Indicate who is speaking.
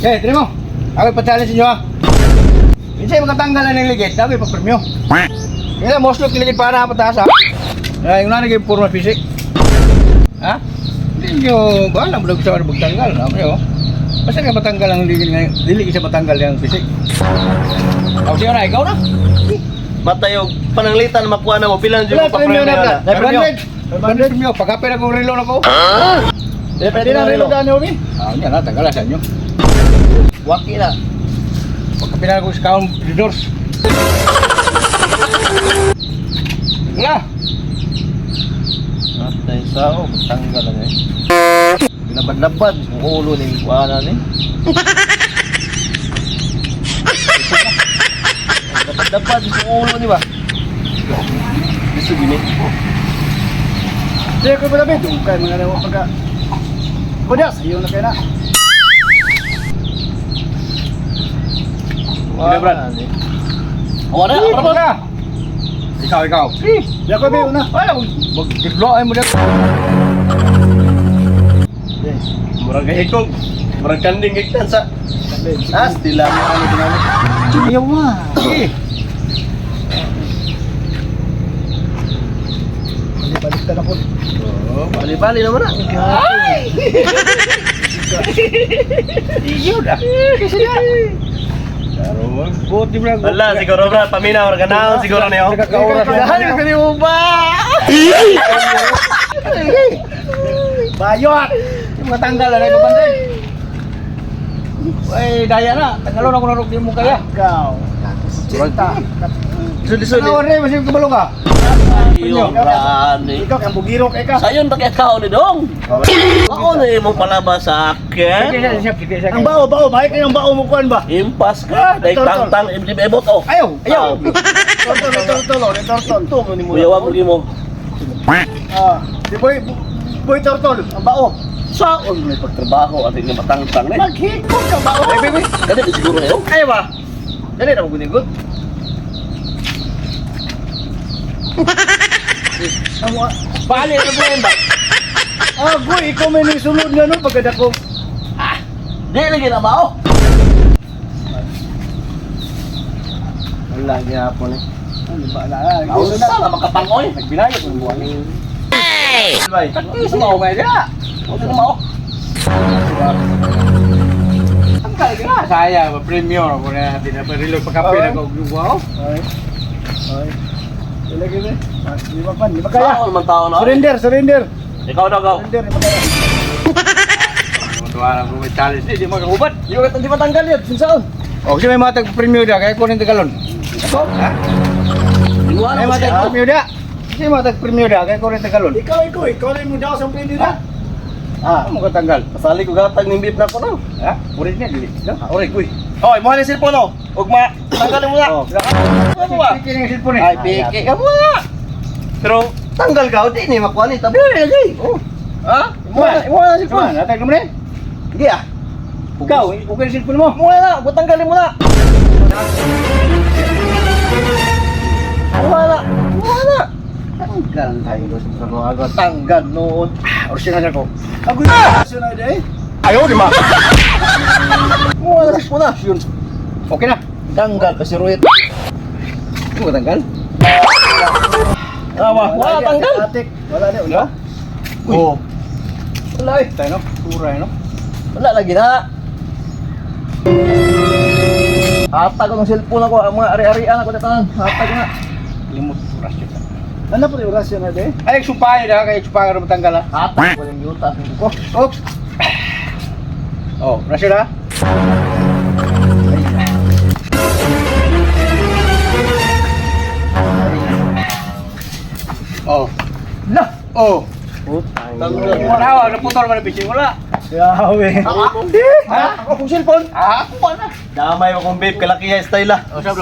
Speaker 1: Okay, tira mo. Ako pa-challenge inyo ha. Minsan makatanggal ng ligid, sabi pa premyo. Kaya most of ligid para pataas ha. Ay, yung naging forma fisik. Ha? Hindi nyo ba alam mo sa magtanggal, ha? Kayo. Basta ka matanggal ang ligid ngayon, dili siya matanggal yung fisik. O, siya na, ikaw na.
Speaker 2: Matayog pananglitan makuha na mo pila na jud
Speaker 1: Wala,
Speaker 2: mo pa
Speaker 1: premyo
Speaker 2: premyo
Speaker 1: na.
Speaker 2: na.
Speaker 1: Premyo. 500 premyo. Pagkapin akong relo na ko.
Speaker 2: Dili pwede na relo.
Speaker 1: Ah, niya na, tanggal sa inyo.
Speaker 2: Waki na.
Speaker 1: Pagkapin akong sa doors. Wala.
Speaker 2: Matay sao tanggal na eh. Binabad-labad ang ulo ni kuana ni. Binabad-labad ang ulo ni ba? Gusto gini.
Speaker 3: Di ko ba labi? Dungkay mga nawa pagka. Kudas, iyo na kayo na.
Speaker 1: Wala, Brad.
Speaker 2: Wala, wala.
Speaker 1: Wala. Ikaw, ikaw. Eh,
Speaker 3: Di ako ba una?
Speaker 1: wala. Mag-diplo ay mo na.
Speaker 2: Murag hikog. Murag kanding gigtan sa Ah, stila mo ano ginamit.
Speaker 3: Ayaw ma.
Speaker 1: Eh,
Speaker 3: Balik na ako.
Speaker 2: Oh, bali-bali naman na.
Speaker 1: Iyo na. Kasi na. Pero, buti mo lang.
Speaker 2: Wala, siguro bro, paminaw, murag ganaon siguro niyo.
Speaker 1: Nagkakaoras na.
Speaker 2: Dahil ko ni mo ba?
Speaker 3: Bayot!
Speaker 1: Yung matanggal na rin panday. Uy, daya na. Tanggalon ako na di mo kaya.
Speaker 3: Ikaw. Cinta.
Speaker 2: Lisod-lisod.
Speaker 1: Ano rin, masih kabalo ka.
Speaker 2: Iyo, brani.
Speaker 3: Ikaw kang bugiro kay ka.
Speaker 2: Sayon ba kay tao ni dong? Ako na imong palaba sa
Speaker 1: Sige,
Speaker 2: akin.
Speaker 1: sige, sige, sige, sige.
Speaker 3: Ang bao, bao, mahal kayo ang bao mo kuan ba?
Speaker 2: Impas ka, dahil tang-tang ibot oh.
Speaker 1: Ayaw, ayaw.
Speaker 3: Tortol, may tortol, oh, may tortol.
Speaker 2: Uyawa mo mo.
Speaker 3: Ah, si Boy, Boy Tortol, ang bao.
Speaker 2: Saon may pagtrabaho at hindi matangtang na.
Speaker 3: Maghikot ka bao.
Speaker 2: Ay, baby. Dali ko siguro na yun.
Speaker 1: Ayaw ba? Dali na magunigot.
Speaker 3: Ang
Speaker 1: Bali, ano ba yun ba?
Speaker 3: Ah, boy, ikaw may nisulod nga no pagkadako.
Speaker 2: Di lagi na ba oh? Wala gyapon eh.
Speaker 3: Ano ba na?
Speaker 2: Unsa na makapangoy?
Speaker 1: Nagbilayo ko ng buwan.
Speaker 2: Bay.
Speaker 1: Kasi mo ba niya?
Speaker 2: Unsa na mao?
Speaker 1: Ang kaya ka, sayang, premium ako na natin na parilo pagkape na ko wow.
Speaker 3: Ay. Ay. Dili gini. Di ba pan, di ba kaya?
Speaker 2: Saon man tao na.
Speaker 3: Surrender, surrender.
Speaker 2: Ikaw na gaw.
Speaker 3: Surrender, di ba kaya?
Speaker 1: Tuwa na ko may challenge, di makahubat.
Speaker 2: Di ba di matanggal yun? Sinsaon?
Speaker 1: O kasi may mga tag-premium da, kaya kunin tagalon.
Speaker 2: Ako?
Speaker 1: Ha?
Speaker 2: Iwan
Speaker 1: May
Speaker 2: mo
Speaker 1: mga
Speaker 2: siya.
Speaker 1: tag-premium da. Kasi mga tag-premium da, kaya kunin tagalon.
Speaker 3: Ikaw, ikaw, ikaw na mo daw sa premyo na.
Speaker 1: Ah, mo katanggal.
Speaker 2: Kasali ko gatag ning beef na ko na.
Speaker 1: Ha? Ulit niya dili. No?
Speaker 2: Ah, oray, uy. Oy, mo ni cellphone oh. Ugma, tanggalin mo na.
Speaker 1: Oh.
Speaker 2: Ano ba?
Speaker 1: Piki ng cellphone eh.
Speaker 2: Ay, piki ka mo na. Pero tanggal ka, di ni makuha ni tabi lagi. Oh. Ha? Imo na
Speaker 1: Cellphone,
Speaker 2: cellphone.
Speaker 1: natag mo na.
Speaker 2: Hindi ah.
Speaker 1: Ikaw, okay ang cellphone mo.
Speaker 2: Mo na, tanggalin mo na. Wala. Wala.
Speaker 1: Tanggal tayo sa mga
Speaker 2: Tanggal noon.
Speaker 1: Ah, original ko.
Speaker 3: Ako yung na day.
Speaker 1: Ayaw, di ba?
Speaker 2: Mo na cellphone na.
Speaker 1: Yun. Okay na.
Speaker 2: Tanggal kasi ruhit.
Speaker 1: Hindi mo tanggal.
Speaker 2: Awa, wala tanggal.
Speaker 3: Atik, wala na, wala.
Speaker 1: Uy.
Speaker 2: Oh. Wala eh.
Speaker 1: Tayo no? Pura no?
Speaker 2: Wala lagi na. Hatag ko ng cellphone ako, ang mga ari-arian ako na tanan. Hatag na.
Speaker 1: Limot oras yun.
Speaker 3: Ano po yung orasyon na day?
Speaker 1: Ay, sumpay na kay sumpay ka matanggal ha.
Speaker 2: Hatag ko ng yuta ko.
Speaker 1: Oops. Oh, rasyo na. Oh.
Speaker 3: La.
Speaker 1: Oh.
Speaker 2: Tanggal.
Speaker 1: Wala, wala putol man ang bising wala.
Speaker 3: Yawe.
Speaker 1: Ha?
Speaker 2: Ako kong cellphone.
Speaker 1: Ah, ako na.
Speaker 2: Damay mo kong babe, kalaki style ah.
Speaker 1: Oh, sabi